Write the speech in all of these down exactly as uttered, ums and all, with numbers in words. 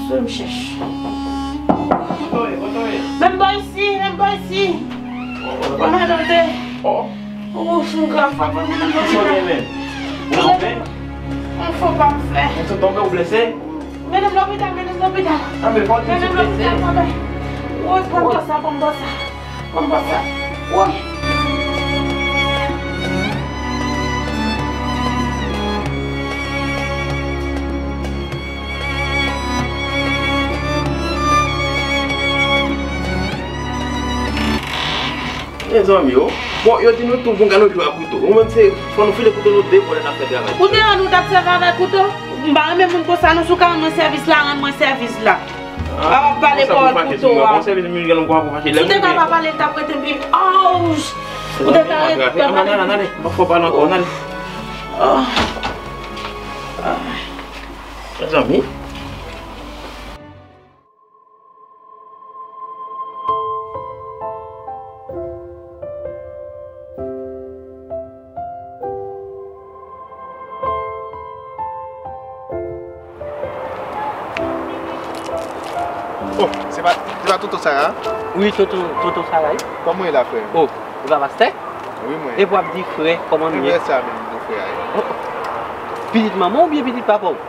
Sou m chèch. Men m bò isi, men m bò isi. Mwen tande. Ou sou grav pa pou mwen. Mwen fò pa m fè. Ou tonbe, ou blese? Mennen m lopital, mennen m lopital. Mennen m lopital, papa. Woy, pran bò sa, pran bò sa. Pran bò sa. Woy. Mezanmi, o. Bon, yo di nou tou pou n ka nou jwe ak kouto. Ou menm se, fò nou file kouto nou de bò lè n ap fè travay. Ou te rann ou t ap sèvi avèk kouto? M pa renmen moun konsa, non, si w ka rann mwen sèvis la, rann mwen sèvis la. A, w ap pale pawòl kouto a. Si w te ka pa pale, l t ap rete pi. Ouch! Ou te ka rete. Ann ale, ann ale, ann ale. Fò pale ankò, ann ale. Mezanmi. Oh, se pa, se pa tonton Sara? Wi, tonton, tonton Sara, wi. Kòman w ye la, frè? Oh, e pa pastè? Wi, mwen. Epi w ap di frè, kòman nou ye? Frè sa menm, tonton frè a ye. Oh, oh. Pitit manman w oubyen pitit papa w?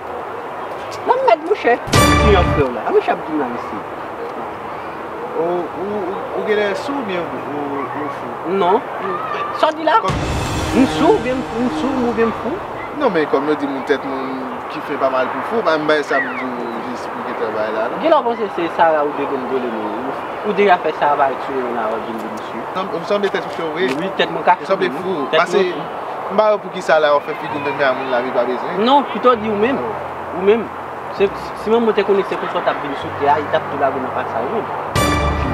Lanmèd, monchè. Ki jan frè w la? A, monchè ap di m la, mesye. Ou, ou, ou, ou genlè sou oubyen ou, ou, ou fou? Non. Sa w di la? M sou oubyen m, m sou oubyen m fou? Non, men kòm yo di moun tèt moun ki fen pa mal pou fou, pa m bay sa m di w jis pou gentan bay la, non. Genlè w panse se Sara ou te konn rele nou. Ou deja fè sa avè ti moun la, w ap vin di m sou. Sanble tèt ou cho vre. Wi, tèt mwen ka cho. Sanble fou. Pase, m pa wè poukisa la w ap fè figi w menm jan moun lavi pa bezwen. Non, pito di ou menm. Ou menm. Se, si manman w te konnen se konsa w t ap vin sou tè a, li t ap tou lage w nan pasaj menm.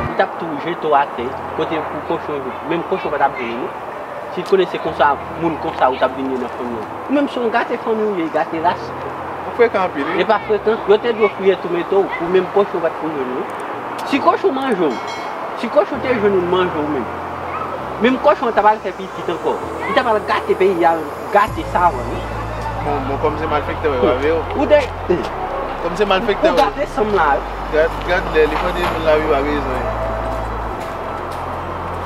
Li t ap tou jete w atè, kote pou kochon, menm kochon pa t ap vini non. Si l konnen se konsa, moun konsa ou t ap vin ye nan fanmi an. Ou menm se yon gate fanmi ou ye, gate ras. Ou frekan anpil, wi. E pa frekan, yo te dwe fouye tou mete w, pou menm kochon pa t pou jwenn ou. Si kochon manje w, si kochon te jwenn ou, l manje w menm. Menm kochon an t ap al fè pitit ankò. Li t ap al gate peyi a, gate savann wi. Bon, bon, kòm se malfektè w ye, pa vre? Ou de. Kòm se malfektè w ye. Ou gate sanm la wi. Gad, gad lè, li fò de moun lavi pa bezwen.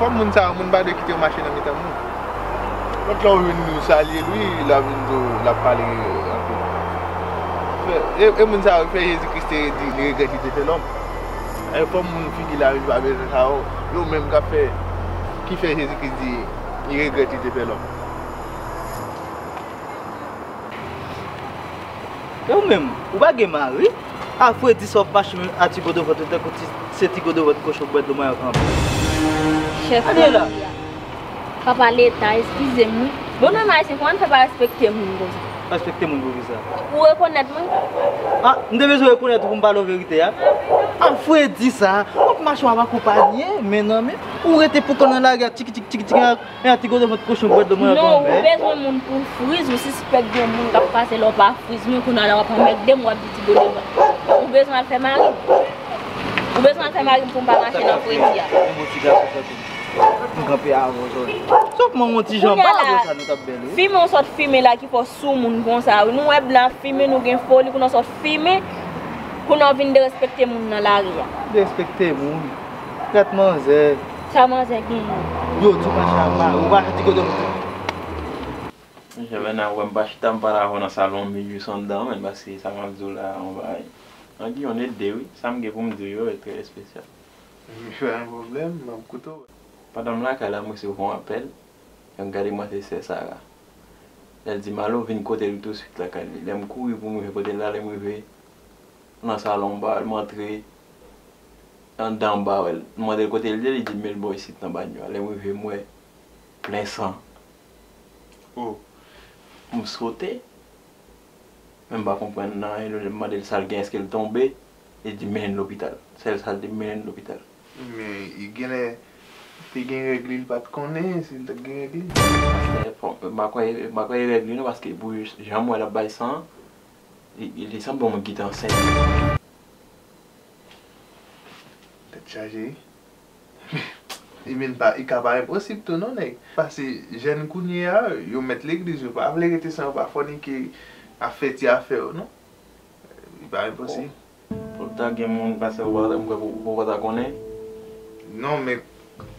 Fò moun sa yo, moun pa dwe kite yo mache nan mitan moun. Lòt lè w jwenn nou salye l, wi, l ap vin di w, l ap pale anpil. Fè, e, e moun sa yo fè Jezi Kris te di, li regrèt li te fè lòm. E fò moun figi lavi pa bezwen sa yo, yo menm k ap fè, ki fè Jezi Kris di, li regrèt li te fè lòm. E ou menm, ou pa gen mari? A fredi sa w ap mache a ti godo vant ou tankou ti, se ti godo vant kochon bwè dlo manyak anpil. Chèf la. Pa pale ta, eskize m wi. Bon, nou menm Ayisyen, kòman n fè pa respekte moun konsa? Respekte moun pou kisa? Ou rekonèt mwen? A, m te bezwen rekonèt ou pou m pale w verite a? A fredi sa, w ap mache w ap akonpanye, men nan men, ou rete pou kò nan lari a, tiki tiki tiki tiki. E a ti godo vant kochon bwè dlo mwen ankò. Non, ou bezwen moun pou friz, ou sispèk gen moun k ap pase lè w pa friz mwen, kounye a la w ap anmède m, w ap di ti godo vant. Ou bezwen al fè mari m. Ou bezwen al fè mari m pou m pa mache nan fredi a. Yon bon ti gason tankou m kanpe avè w jodi. Sòf mwen yon ti jan pa avè w sa nou t ap bèl wi. Fimen w sot fimen la ki fè w sou moun konsa wi. Nou wè blan ap fimen, nou gen foli, kounye a w sot fimen, kounye a w vin derespekte moun nan lari a. Derespekte moun? Gad manzè. Sa manzè genyen? Yo di w mache ak mari w, pa di kote m. Mesye Bèna, ou wè m pa chita, m pa la nan salon, m jis anndan, men paske sa m ap di w la, yon bagay. An Giyòn, e de, wi. Sa m gen pou m di w yo, e trè espesyal. M pa gen pwoblèm, m ap koute w. Pandan m lakay la, m resevwa yon apèl. Yon gade mwen se sè Sara. Lè l di m ale, w vin kote l touswit lakay li. Lè m kouri pou m rive kote l la, lè m rive, nan salon ba, m antre anndan ba wè l. M mande l kote l ye, li di m men l bò isit nan banyo a. Lè m rive, m wè plen san. Oh. M sote, men m pa konprann nan anyen. Lè m mande l sa l gen, èske l tonbe, li di m mennen l lopital. Sèl sa l di m mennen l lopital. Men, li genlè te gen règ li, li pa t konnen si l t ap gen règ li. Pastè, fò, m pa kwè, m pa kwè e règ li non, paske pou jan m wè l ap bay san an, li, li, li sanble yon moun ki te ansent. Tèt chaje, wi. Li menm pa, li ka pa enposib tou non, nèg. Paske jèn kounye a, yo mèt legliz, yo pa vle rete san yo pa fònike, ap fè ti afè yo, non. Li pa enposib. Ta gen moun pase ou pa, ou pa ta konnen? Non, men,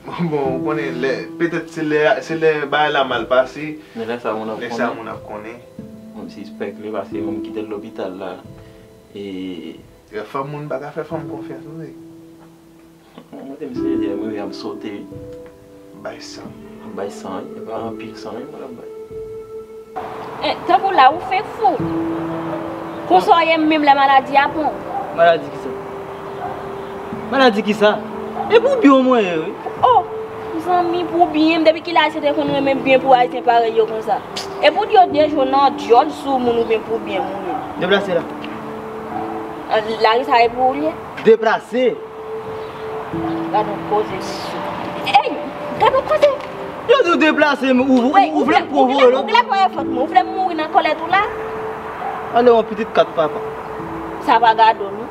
bon, ou konnen, lè, petèt se lè, se lè bagay la mal pase, men lè sa moun ap konnen. Lè sa moun ap konnen. Moun sispèk li, paske moun kite l lopital la. E fanm, moun pa ka fè fanm konfyans, wi. Mwen te mesye, lè mwen ap sote. Bay san. Bay san, wi. E pa anpil san, wi, mwen ap bay. Eh, tankou la, ou fenk fou. Konsa w ye menm lè maladi a pran w. Maladi kisa? Maladi kisa? E pou byen mwen ye, wi. Oh, zanmi, pou byen m. Depi kilè Ayisyen te konn renmen byen pou Ayisyen parèy yo konsa? E pou di yo dejwe nan dyòl sou moun oubyen pou byen moun? Deplase la. Ah, lari sa e pou ou l ye? Deplase. Gad yon koze, mesye. Ey, gad yon koze. Yo di w deplase, men ou, ou, ou vle m pran vòlò? Ou vle pran fòt mwen? Ou vle m mouri nan kòlèt ou la? Ale yon pitit kat papa. Sa pa gade w, non.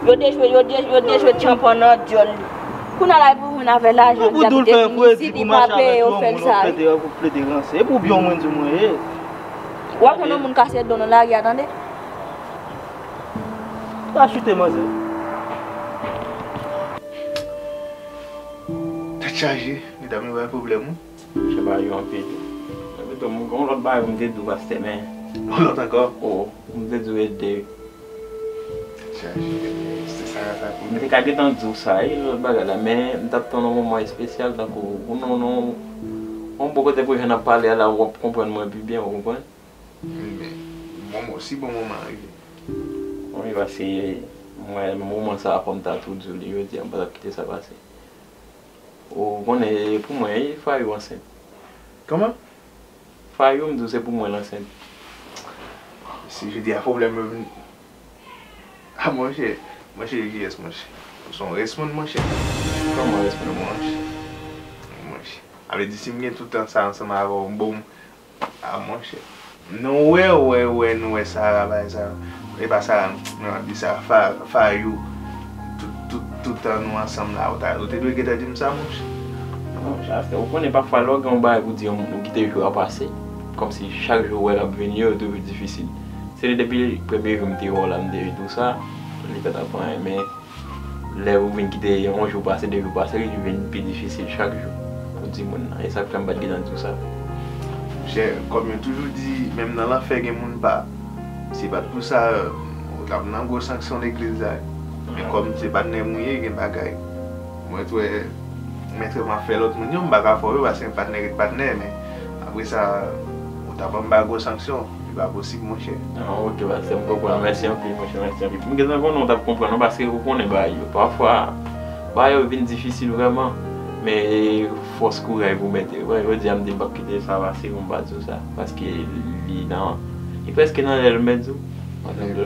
Yo dejwe, yo de-, yo dejwe tchanpan nan dyòl li. Kounye a la, epi ou vin avè lajan, li ap vin isit, li pa peye, yo fè l sa. Pou plede ranse. E pou byen mwen di mwen ye. W ap konn yon moun kase do nan lari a, tande? Pa chite, manzè. Tèt chaje, medam yo bay pwoblèm, wi. Chè pa yo anpil. Epi tou, mwen gen yon lòt bagay pou m te di w, pastè, men. Yon lòt ankò? O, pou m te di w e de. Tèt chaje, se sa, sa pou m te ka gentan di w sa, e lòt bagay la, men m t ap tann yon moman espesyal, tankou, ou non, non, yon bò kote pou jan n ap pale a la, w ap konprann mwen pi byen, ou konprann? Ebyen, bon, bon, si bon moman an rive. Wi, paske mwen, moman sa a, fò m ta tou di w li jodi a, m pa t ap kite sa pase. Ou konnen, e pou mwen, e Fayou ansent. Kòman? Fayou, m di w, se pou mwen l ansent. Si jodi a pwoblèm yo vin. A, monchè, monchè, J S, monchè. Ou se yon rès moun, monchè. Kòman rès moun? Monchè. Monchè. A vle di, si m gen tout tan sa ansanm avè w, m bon, a, monchè. Nou wè, wè, wè, nou wè Sara, bagay sa. E pa Sara, non, m ap di sa, Fa-, Fayou. Tout, tout, tout tan nou ansanm la, ou ta, ou te dwe gentan di m sa, monchè. Non, pastè, ou konnen pafwa lè w gen yon bagay pou di yon moun, ou kite jou a pase. Kòmsi chak jou ou wè l ap vini yo, yo toujou difisil. Se depi premye jou m te wè w la, m te di w sa, li pa t ap anyen, men lè ou vin kite yon jou pase, de jou pase, li vin pi difisil chak jou pou di moun nan. E sa k fè m pa t gentan di w sa. Monchè, kòm yo toujou di, menm nan lanfè gen moun pa. Si pa t pou sa, ou t ap nan gwo sanksyon legliz la. Men kòm se patnè m ou ye, gen bagay. Mwen t wè, mèt m ap fè lòt moun yo, m pa ka fè w yo, paske patnè ret patnè, men apre sa, ou t ap anba gwo sanksyon. Li pa posib, monchè. Ah, ok, pastè, m konprann. Mèsi anpil, monchè, mèsi anpil. M gentan konnen w t ap konprann, non, paske ou konnen bagay yo. Pafwa, bagay yo vin difisil vrèman, men fòs kouraj pou w mete. Wè, jodi a, m di m p ap kite sa pase pou m pa di w sa, paske li nan, li prèske nan lè l, m di w.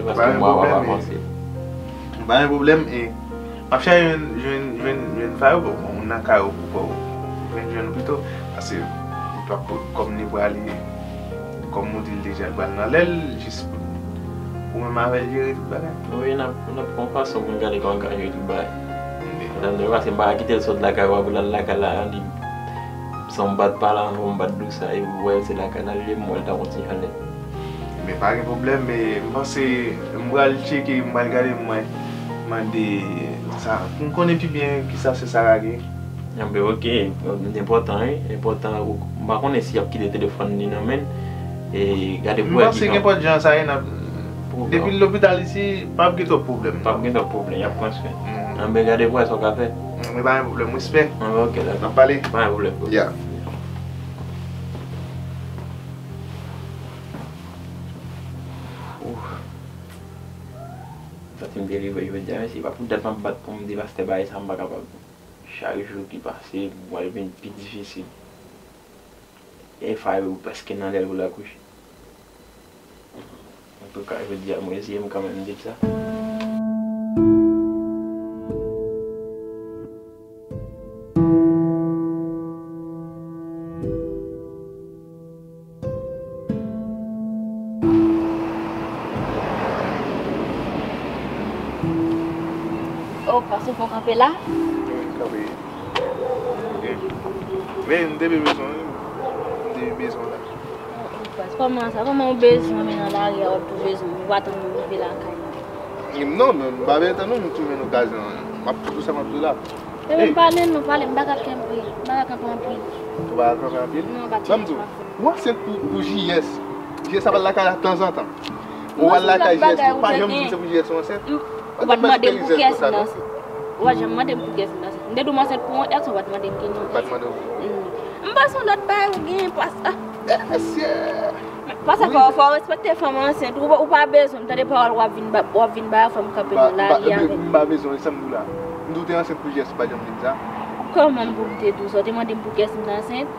Paske mwa a pa avanse. Pa gen pwoblèm, e M ap chache jwenn, jwenn, jwenn, jwenn Fayou, bon, moun nan kay ou pou, pou jwenn, jwenn ou pito, paske li p ap, kòm li prale, kòm ou di l deja, li pral nan lè l, jis pou ou menm avè l jere tout bagay. Wi, n ap, n ap fè yon fason pou n gade kòman n ka jere tout bagay. Wi. Tande, paske m pa ka kite l sot lakay ou, apre l al lakay la, li, san m pa t pale anvan, m pa t di w sa, e ou wè se lakay la l ye, m wè l ta kontinye ale. Men pa gen pwoblèm, men m panse m pral tcheke, m pral gade, mwen mande sa pou m konnen pi byen kisa sè Sara gen. Anben, ok, li enpòtan, wi, enpòtan. M pa konnen si y ap kite telefòn li nan men l. E gade pou wè kijan. M panse kenpòt jan sa ye, n ap, depi l lopital isi, p ap gen twòp pwoblèm. P ap gen twòp pwoblèm, y ap pran swen. Anben, gade pou wè sa w ka fè. Men pa gen pwoblèm, respè. Anben, ok, dakò. N ap pale. Pa gen pwoblèm. Ya. Ouf. Santi m delivre jodi a, mesye. Pa pou dat m ap bat pou m di pastè bagay sa, m pa kapab. Chak jou ki pase, pou mwen, l vin pi difisil. E Fayou prèske nan lè l pou l akouche. Antouka, jodi a, mwen eseye m kanmenm, m di l sa. Oh, pastè, fò w kanpe la? Wi, m kanpe. Ok. Men, m te byen bezwen w, wi. M te byen bezwen w la. Oh, oh, pastè, kòman sa? Kòman w bezwen men nan lari a, w ap tou bezwen m? Ou pa tann mwen rive lakay mwen? Non, men m pa bezwen tann ou, m tounen nan okazyon an. M ap di w sa m ap di w la. Ebyen, pale non, pale, m pa ka kanpe, m pa ka kanpe anpil. Ou pa ka kanpe anpil? Non, pa ti kanpe anpil. Ban m di w, ou ansent pou, pou J S. J S ap al lakay la tanzantan. Ou al lakay J S, ou pa janm di se pou J S ou ansent. Ou pa t mande m pou kiyès m t ansent. Ou pa t janm mande m pou kiyès m t ansent. M te di w m ansent pou yon èks, ou pa t mande m ki non. Ou pa t mande m. M pa se yon lòt bagay ou gen, pastè. Mesye! Pastè, fò, fò w respekte fanm ansent. Ou, ou pa bezwen m tande pawòl w ap vin ba, w ap vin ba fanm kanpe nan lari avèk. M pa bezwen, e sa m di w la. M di w te ansent pou J S, ou pa janm di m sa. Kòman m pou m te di w sa? Ou te mande m pou kiyès m t ansent?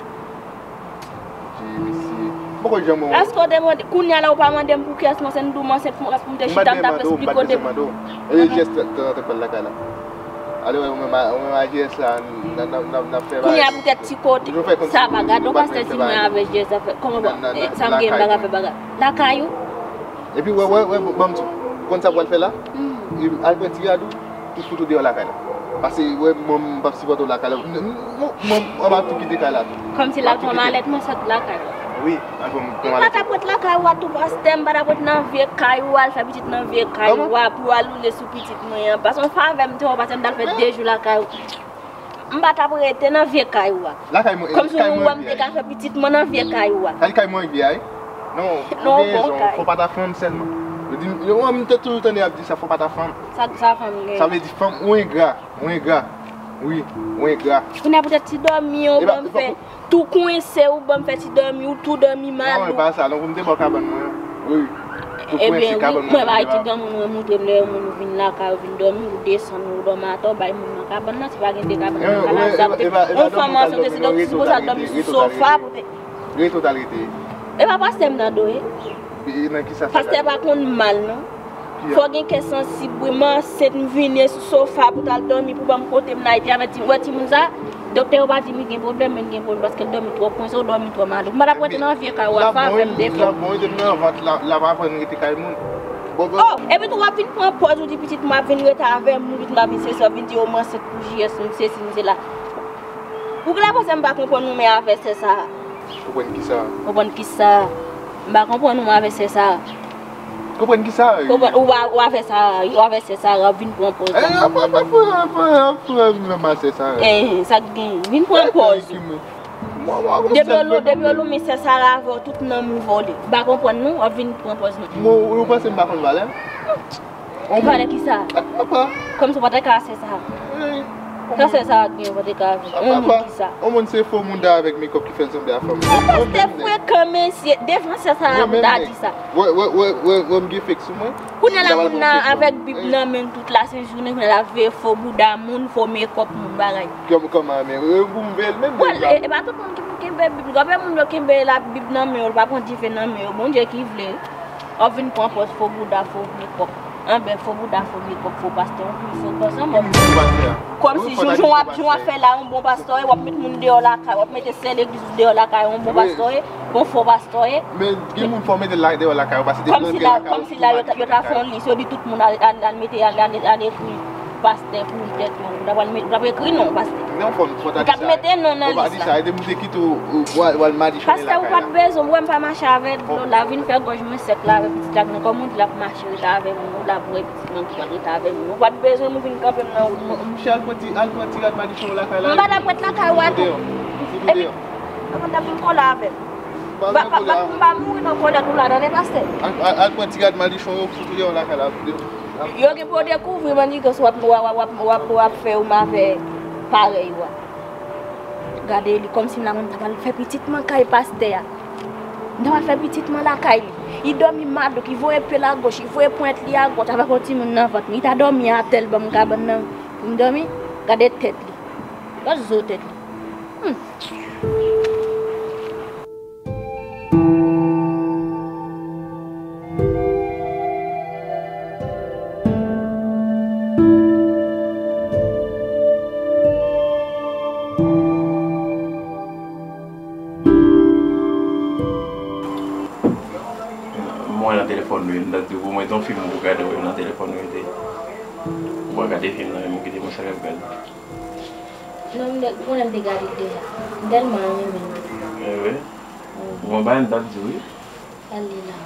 Mesye, m poko janm wè w. Èske w te mande, kounye a la ou pa mande m pou kiyès m ansent, m di w m ansent pou, pou m te chita, m t ap esplike w de. E J S t, t, t, t pral lakay la. Ale wè, ou menm a, ou menm a J S la, n, n, n, n ap fè bagay. Kounye a poutèt ti kote, sa pa gade, ou pa sezi mwen avè J S afè, kòman, sa m gen m pa ka fè bagay. Lakay ou? Epi wè, wè, wè, ban m di w, konn sa w pral fè la? Al pran ti rad ou, tout fout ou deyò lakay la. Paske wè, mwen, m p ap sipòte w lakay la. Mwen, mwen, mwen, m ap tou kite kay la tou. Kòmsi l al pran malèt mwen sot lakay la. Wi, al pran, pran malèt. M pa t ap ret lakay ou a tou, pastè, m pa t ap ret nan vye kay ou a, al fè pitit nan vye kay ou a, pou al woule sou pitit mwen an. Paske yon favè m te wè w, pastè, m t al fè de jou lakay ou. M pa t ap rete nan vye kay ou a. Lakay mwen, kòmsi ou wè m te ka fè pitit mwen nan vye kay ou a. Kay, kay mwen vye a, wi. Non, ou gen rezon, fò pa ta fanm sèlman. Yo di, yo, mwen, m te toujou tande y ap di sa, fò pa ta fanm. Sa, sa fanm gen? Sa vle di fanm ou engra, ou engra. Wi, ou engra. Kounye a poutèt ti dòmi an, ou ban m fè tou kwense, ou ban m fè ti dòmi, ou tou dòmi mal. Non, e pa sa, non, pou m te ba w kabann mwen. Wi. Ebyen, wi, mwen bay ti granmoun mwen montre m lè yon moun ou vin lakay ou vin dòmi, ou desann, ou dòmi atò, bay moun nan kabann nan, si pa gen de kabann nan, pa nan zafè. Yon fanm ansent, se sipoze al dòmi sou sofa pou te. Rete w t al rete. E pa pastè m nan do ye. Pastè pa konn mal, non. Fò gen kè sansib, wi, m ansent, m vini sou sofa pou t al dòmi, pou ban m kote m nan, epi avèk ti, wè timoun sa, Doktè yo pa di m li gen pwoblèm, men l gen pwoblèm paske l dòmi twò kwense, ou dòmi twò malouk. M pa t ap rete nan vye kay ou a, favè m defo. L ap bon, li te nan vant la, l ap aprann rete kay moun. Oh, epi tou w ap vin pran pòz ou di pitit mwen ap vin rete avè m, pitit mwen ap vin sesi, w ap vin di yo m ansent pou J S, m sesi, m sela. Ou genlè panse m pa konprann ou menm avè sè sa a. Konprann kisa? Konprann kisa? M pa konprann ou menm avè sè sa a. Konprann kisa? Konprann, ou pa, ou pa fè sa, ou pa fè sè Sara, vin pran pòz la. Eh, apa, apa, apa, apa, apa, menm a sè Sara. Eh, sa k gen? Vin pran pòz. Depi yo lou, depi yo lou men sè Sara avè w, tout nanm ou vole. M pa konprann non, w ap vin pran pòz non. Mwen, ou panse m pa konn valè m? Valè kisa? Apa. Kòmsi w pa te ka sè Sara. Sa sè Sara gen, w pa te ka avè. On moun kisa? On moun se fo mouda avèk mekòp ki fè l sanble a fanm. Pastè frekan mesye, devan sè Sara pou ta di sa. Wè, wè, wè, wè, wè, m gen fake sou mwen. Kounye a la moun nan avèk bib nan men l tout la sent jounen, kounye a la veye fo bouda moun, fo mekòp moun bagay. Kòm, kòman men, e pou m veye l menm. Wè, e, e pa tout moun ki pou kenbe bib. Gen anpil moun yo kenbe la bib nan men yo, l pa pran dife nan men yo. Bondye ki vle. W ap vin pran pòz fo bouda, fo mekòp. Anben, fo bouda, fo mekòp, fo pastè, yon pil fo pòz anmò. Kòmsi jan w ap, jan w ap fè la, yon bon pastè, w ap met moun deyò lakay, w ap mete sè legliz ou deyò lakay, yon bon pastè, yon fo pastè. Men gen moun fò mete l la deyò lakay ou, paske depi rantre lakay ou, kòmsi la, yo ta, yo ta fè yon lis, yo di tout moun al, al, al mete, al, al, al ekri pastè pou tèt yo. Ou ta pral met, ou ta pral ekri non pastè. Non, fò, fò ta di sa. Ou ta mete non nan lis la. Fò pa di sa, e depi m te kite w, w al, w al madichonnen lakay la. Pastè, ou pa t bezwen, ou wè m pa mache avè dlo la, vin fè gòj mwen sèk la avè pitit la, kòm ou di l ap mache rete avè moun, ou l ap wè pitit mwen ki pral rete avè moun. Ou pa t bezwen m vin kanpe m nan wout mwen. Monchè, al pran ti, al pran ti rad madichon lakay la. M pa t ap ret lakay ou a tou. Epi, avan t ap vin kole avè m. M pa, m pa mouri nan kòlèt ou la, tande, pastè. Al, al, al pran ti rad madichon yo, fout ou deyò lakay la, fout ou deyò. Yo gen pou yo dekouvri manigans w ap, w ap, w ap, w ap, w ap fè yo m avè parèy ou a. Gade li, kòmsi m la, mwen m ta pral fè pitit mwen kay pastè a. M ta pral fè pitit mwen lakay li. Li dòmi madouk, li voye pye l agoch, li voye pwent li agòch, avèk yon timoun nan vant li. Li ta dòmi atè, l ban m kabann nan pou m dòmi. Gade tèt li. Gade zo tèt li. Hmm. Mwen nan telefòn nou, m ta di w pou mwen, ton fim ou gade w nan telefòn nou, te. Ou pa gade fim nan, men ou kite mwen sa k ap gade. Non, m te, konnen m te gade l deja. M tèlman renmen l. Eh wi. Wi. Bon, bagay m t ap di w, wi. Sa l ye la?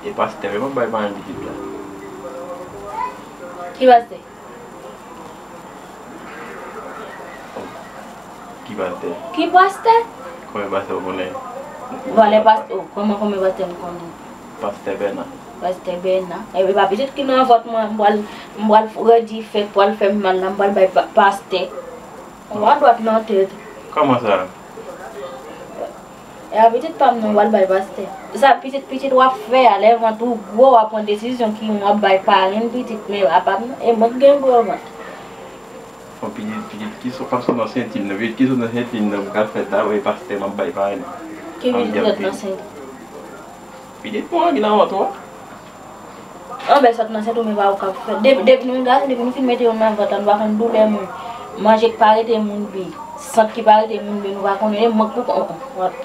E pastè, men m ap bay paran pitit la. Ki pastè? Ki pastè? Ki pastè? Konbyen pastè w konnen? Valè pastè, oh, kòman konbyen pastè m konnen? Pastè Bèna. Pastè Bèna. E pa pitit ki nan vant mwen, m pral, m pral redi fèk, pral fè m mal la, m pral bay pa- pastè. Ou a dwat nan tèt. Kòman sa? E a pitit pa m nan w al bay pastè. Sa pitit pitit w ap fè a, lè vant ou gwo w ap pran desizyon ki w ap bay parenn pitit, men a pa m nan, e mwen k gen gwo vant. Bon, pitit, pitit ki sot nan senti m nan, pitit ki sot nan senti m nan pou ka fè sa, wè pastè m ap bay parenn. Ki pitit ki sot nan senti? Pitit mwen ki nan vant ou a. Anben sot nan senti w men pa ou k ap fè. Depi, depi nou gason, depi nou fin mete yo nan vant la, nou pa konn doulè moun. Manje k pa rete moun pi. Sant ki pa rete moun pi, nou pa konnen. E mank pou kon.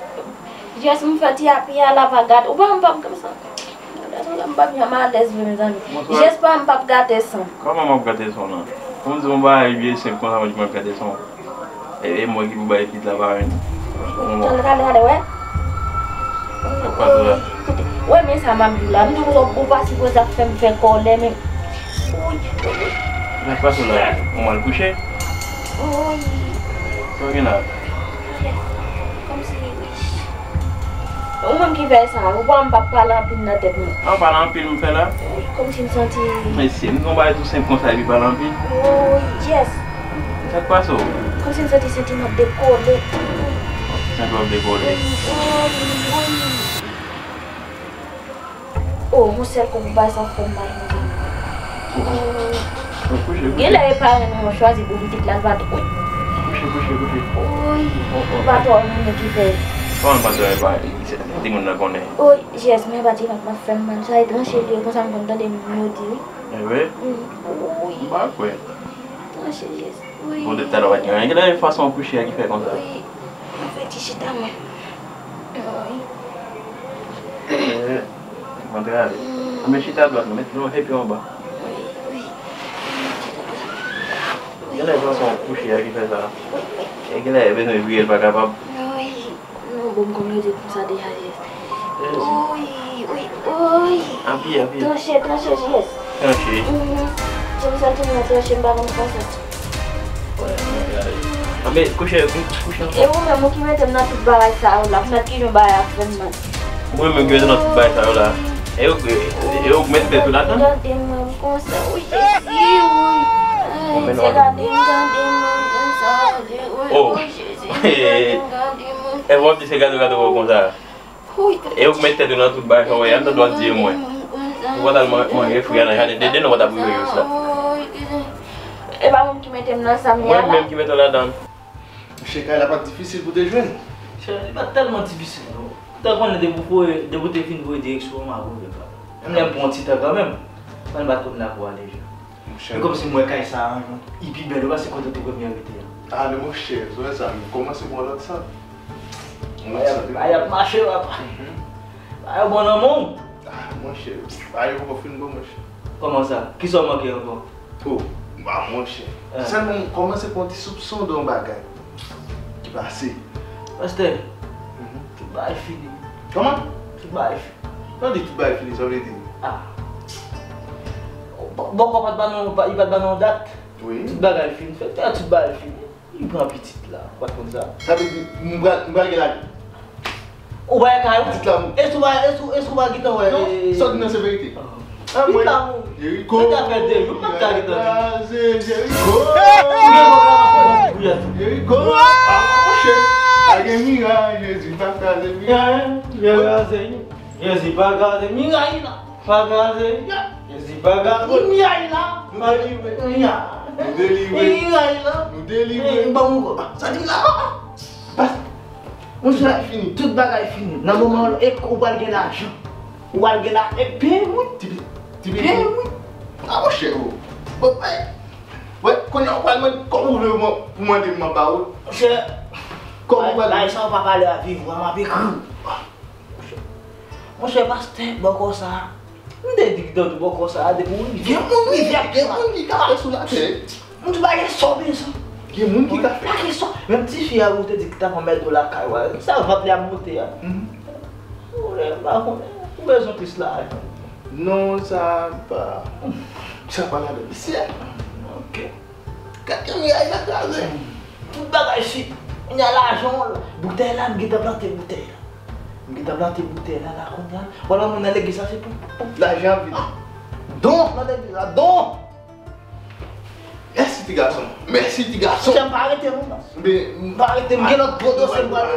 Jès m fè ti api a la pa gate. Ou pa m p ap gate san. Gason la m p ap janm alèz vre mezanmi. Jès pa m p ap gate san. Kòman m ap gate san w lan? Pou m di yon bagay byen senp konsa, mwen di m ap gate san w. E, e mwen ki pou bay pitit la parenn. Gade, gade, gade, wè. Sa k pase la? Wè, men sa m ap di w la. M di w, ou pa sipoze ap fè m fè kòlè, men. Woy. Sa k pase la? Ou mal kouche? Woy. Sa w gen la? Kòmsi, wi. Ou menm ki fè sa, ou pa m p ap pale anpil nan tèt mwen. An pale anpil m fè la? Kòmsi m santi. Mesye, m gon bagay tou senp konsa epi pale anpil. Oh, yes. Sa k pase w? Kòmsi m santi senti m ap dekole. Senti w ap dekole. Oh, yon sèl kou pou bay sa fè m mal konsa. Kouche, kouche. Genlè e parenn ou chwazi pou pitit la, l pa t. Kouche, kouche, kouche. Woy, ou pa twò renmen ki fè. Kòman pa twò renmen? Timoun nan konnen. Oh, yes, men pa ti rat m ap fè m mal. Sa e tranche li ye, konsa m konn tande moun yo di wi. E vre? Woy. M pa kwè. Tranche, yes. Woy. Bon, depi talè w pa t gen anyen. Genlè e fason w kouche a ki fè konsa. Woy. Mwen fè ti chita mwen. Woy. Mwen te ale. Anben chita dwat, mete yon epi anba. Genlè fason w kouche a ki fè sa. E genlè e bezwen vire l pa kapab. Non, bon, m konn rete konsa deja, yes. Woy, woy, woy. Apiye, apiye. Tranche, tranche, yes. Tranche. Jan m santi m nan tranche, m pa konn konsa. Anben kouche, kouche ankò. E ou menm ou ki mete m nan tout bagay sa yo la, pou mèt ki jan bagay ap fè m mal. Mwen menm ki mete m nan tout bagay sa yo la. E ou, e ou k met tèt ou ladan. Gade mwen konsa, wi Jezi, wi. Se gade m, gade mwen konsa, wi Jezi, gade m, gade mwen. E w ap di se gade w gade w konsa. E ou k met tèt ou nan tout bagay sa w wè, an tande w ap di e mwen. Ou pa t al man- manje fwi a nan jaden, Dede non pa t ap rive jous la. E pa mwen ki mete m nan sa m ye a la. Mwen menm ki mete w ladan. Monchè, kay la pa t difisil pou te jwenn. Monchè, li pa t tèlman difisil non. Ou ta konnen depi w foye, depi w te fin voye direksyon an, m ap rive la. Menm lè m pran yon ti tan kanmenm, men m pa t konn la pou ale jan. Monchè. E kòmsi m wè kay sa a, li pi bèl, ou pa se kote w te premye rete a. A, men monchè, sou wè sa, m kòmanse pran lòt sa. Bagay ap, bagay ap mache, papa. Bagay yo bon nan men w. A, monchè, bagay yo poko fin bon, monchè. Kòman sa? Kisa w manke ankò? O, ba, monchè. Sèlman m kòmanse pran ti soupson de yon bagay ki pase. Pastè, tout bagay fini. Kòman? Tout bagay fini. Sa w di tout bagay fini, sa w vle di? A. Bòkò pa t ba nou, li pa t ba nou dat. Wi. Tout bagay fini. Fè tout bagay fini. Li pran pitit la, ou pa t konn sa? Sa vle di, m pral, m pral gen la. Ou pa gen kay ou? Pitit la mouri. Èske ou pa, èske ou, èske ou pa gentan wè? Non, sa w di nan se verite. Pitit la mouri. Jeriko. Mwen ta fè de jou, mwen ta gentan di. Kraze Jeriko. Ou gen pwoblèm avè mwen. Jeriko. A, monchè. Pa gen miray, Jezi pa kraze miray. Miray kraze. Jezi pa kraze miray la. Pa kraze. Jezi pa kraze. Miray la. Nou delivre. Nou delivre. Miray la. Nou delivre. Ban m ankò. Sa di m la. Pas. Tout bagay fini. Tout bagay fini. Nan moman an, e ou pral gen lajan. Ou pral gen la, e peye mwen. Ti pi, ti pi. Peye mwen. A, monchè, o. Bon, wè. Wè, kounye a ou pral mande, kòman ou vle pou mande m, m ap ba ou? Monchè, kòman ou pral bay sa ou pa pale a viv ou a, m ap ekri w. Monchè pastè, bòkò sa a, m te di ki tantou bòkò sa a depi w rive. Gen moun rive, gen moun ki ka fè sou latè. M di pa gen sa w bezwen. Gen moun ki ka fè. Pa gen sa w. Menm tifi a ou te di ki t ap anmède w lakay ou a, sa vant li ap moute a. Ou lè m pa konnen, ou bezwen plis lajan. Non, sa pa. Sa pa ladan, mesye. Ok. Gad jan miraj la kraze. Tout bagay chit. Kounye a lajan w la. Boutèy la, m gentan plante boutèy la. M gentan plante boutèy la, la kounye a. Wala moun nan legliz la, se pou, pou lajan vin. Don nan legliz la, don. Mèsi ti gason. Mèsi ti gason. Chè, m pa rete non. M pa rete, m gen lòt gwo dosye m pral.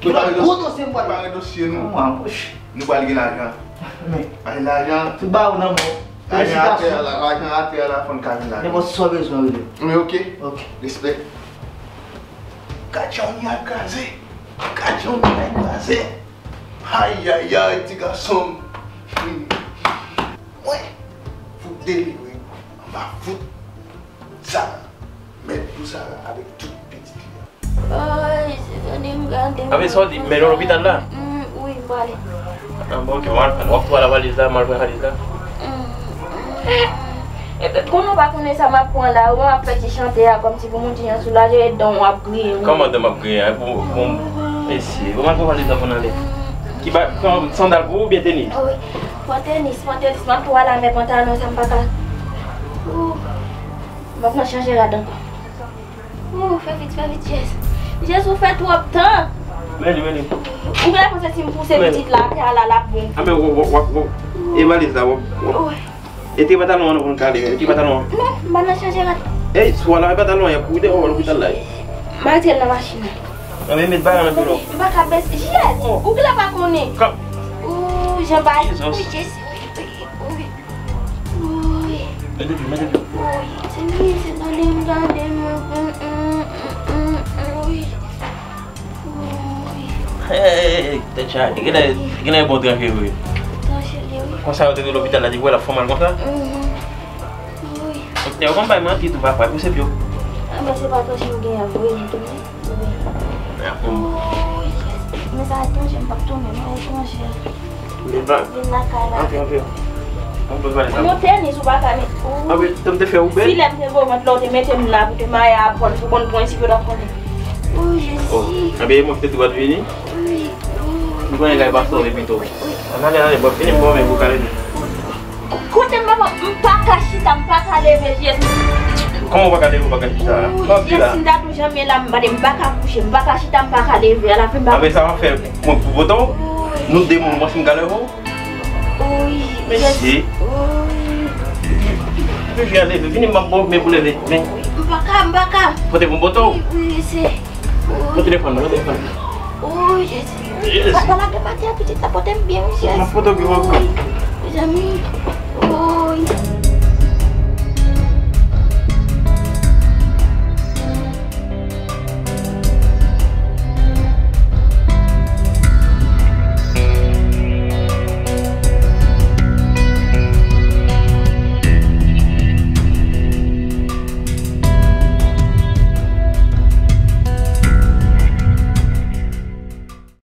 Gen lòt gwo dosye m pral. Prepare dosye nou. Nou pral gen lajan. Ay lajan. Tout ba ou nan men. Lajan atè la, lajan atè la, fò n ka vin la. Nenpòt sa w bezwen rele. Men ok. Ok. Respè. Gad jan w al kraze. Gad jan w al kraze. Ayayay, ti gason m. Mwen fout delivre. Mwen va fout Sara. Mèt pou Sara avèk tout pitit li a. Ay, se tande m gade m. Ape sa w di, men nou lopital la? Mm, wi, m prale. Ah, bon, ok, w ap tou al valiz la, m al pran valiz la. Mm, mm. Epi, konnen w pa konnen sa m ap pran la, ou menm ap fè ti chante a, kòmsi pou moun ti jan soulaje, e dan w ap griyen, wi. Kòman dan m ap griyen? Pou, pou, mesye, ou mal pran valiz la pou n ale. Ki ba, pran sandal pou ou oubyen tenis? Ah wi, pran tenis, pran tenis, m ap tou al avèk pantalon sa, m pa ka. Ou, m ap nan chanje rad ankò. Ou, fè vit, fè vit, Jez. Jez, ou fè twòp tan. Men li, men li. Ou genlè panse si m pouse pitit la atè a la, l ap bon. Anben, w, w, w, w, e valiz la, w, w. Wi. E tire pantalon an non pou n ka ale, e tire pantalon an. Non, m pa nan chanje rad. Ey, swa la, e pantalon an, y ap kouri deyò w lopital la. M al tire l nan machin nan. Anben, met bagay nan tou non. M pa ka bese. Jez, ou genlè pa konnen. Ou, jan bagay. Jezi. Wi, Jezi. Wi, wi. Wi. Mete dlo, mete dlo. Wi, se li, se tande m gade m, mm, mm, mm, mm, wi. Wi. Hey, tèt chaje. Genlè, genlè bon tranche vre. Tranche li, wi. Konsa yo te nan lopital la, depi w wè l ap fè mal konsa? Mhm. Wi. Doktè, ou konn bay manti tou, papa, pou se pyo. Anben, se pa tranche m genyen vre, li tou. Woy, men sa etranje, m p ap tounen non, etranje. Vin lakay la. Antre, antre. Antre, vale sa. Yon tenis ou pa ka met. Antre, tanm te fè ou bèl. Si lè m te gwo vant la, ou te mete m la pou te maye a pran, pou konn pran isi, pou ta konnen. O Jezi. Anben, e mwen ki te di w pa t vini. Wi, wi. M konnen kay pastè w pito. Ann ale, ale, bò, vini m ban w men pou kale. Kote m papa, m pa ka chita, m pa ka leve, Jezi. Kòman w pa ka leve, w pa ka chita? Sa w ap di la? Jezi, m ta tou janbe la, m pa ka kouche, m pa ka chita, m pa ka leve. Alafen, m pa... Apre sa, w ap fè mwen pou poto? Nou de moun, mwen si m ka leve w? Wi. Mesye. Wi. Vini, vini, leve, vini, m ap ba w men pou leve. Men. M pa ka, m pa ka. Pote pou m poto? Wi, wi, se. Wi. Pote telefòn nan, pote telefòn nan. Wi, Jezi. Jezi. Pa, pa lage m atè, pitit la pote m byen, wi, Jezi. M ap pote w pi fò ankò. Wi, mezanmi. Wi.